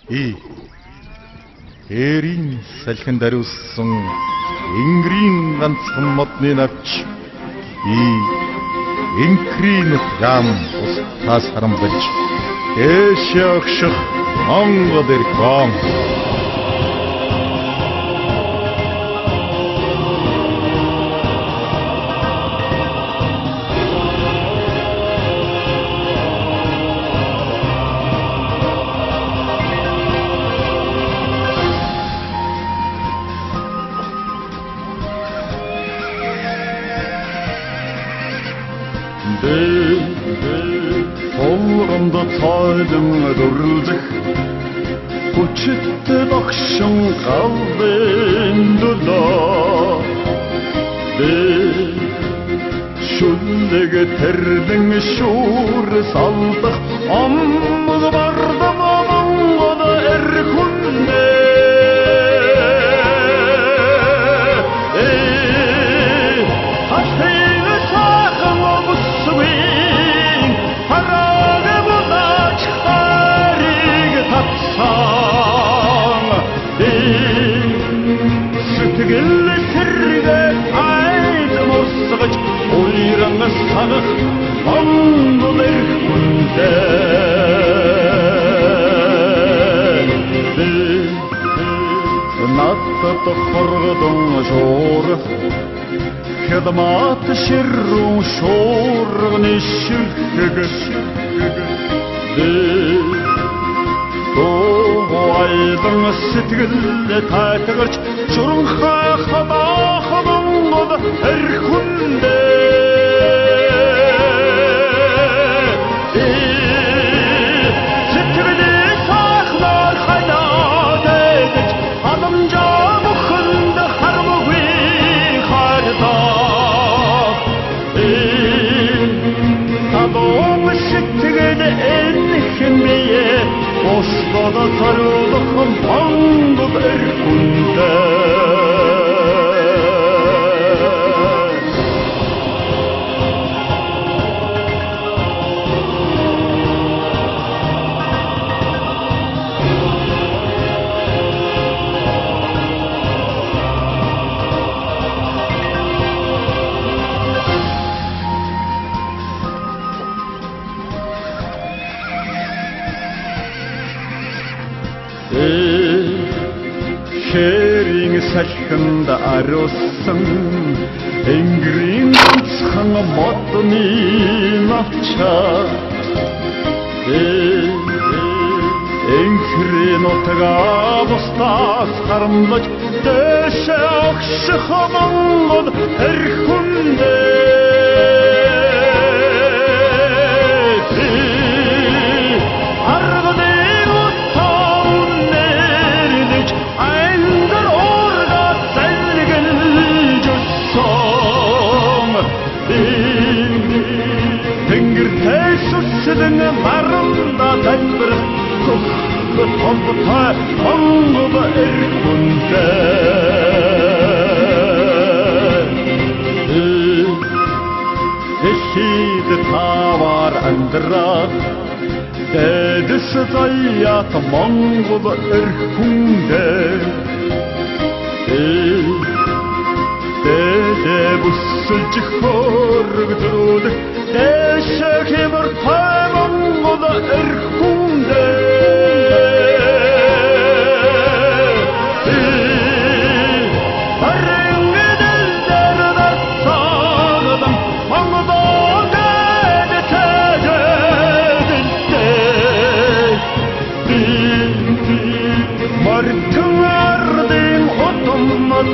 Би Эрийн салхинд ариуссан Энгэрийн ганцхан модны навч би Энхрийн нутгаан бусдаас харамлаж дээшээ огших Монгол эрхэн. Тулгамд цайлан дүрлзэх хүчтэй догшин галын дөлөө би шүлэг тэрлэн шүүр салдах омог бардам Монгол эрхүнээ Сэтгэл сэргээ айдам урсгаж уйран сагах Монгол эрхүндээ би надад хоргодон шуурах хядмат ширрүү шуурганы ширхэг би Айдан сэтгэл тайтгарч шуранхай хадаах Монгол эрхүндээ сэтгэлээ сахнаар ханаад идэж халамжаа бүхэнд харамгүй хайрлах Талуун сэтгэл энхэн бие бусдад зориулах Монгол эрхүндээ. Хээрийн салхинд ариуссан Энгэрийн ганцхан модны навчаа Энхрийн нутгаа бусдаас харамлаж дээшээ огших Монгол эрхүндээ Тэнгэртэй сүсэлэн наранда залбирах хөх томтой Монгол эрхүндээ Дэлхийд таваар амьдрах дэдэс заяат Монгол эрхүндээ Дэдэ бүсэлж хорог зөрүүлэх дээшээ хэмэртэй Монгол эрхүндээ Барингэн дээр дарцаадам Монгол дэд тэжээдэлтэй би мартин ардын удам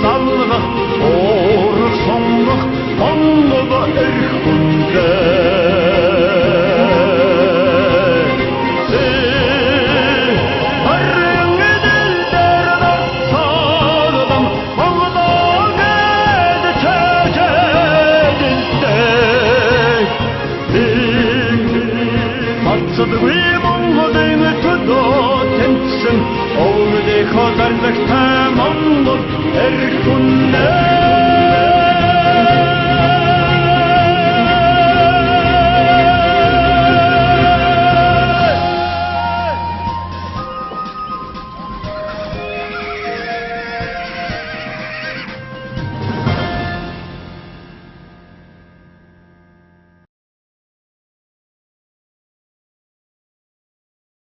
залгах уурах сонгох Монгол эрхүндээ Барингэн дээр дарцаадам Монгол дэд тэжээдэлтэй би бацдгүй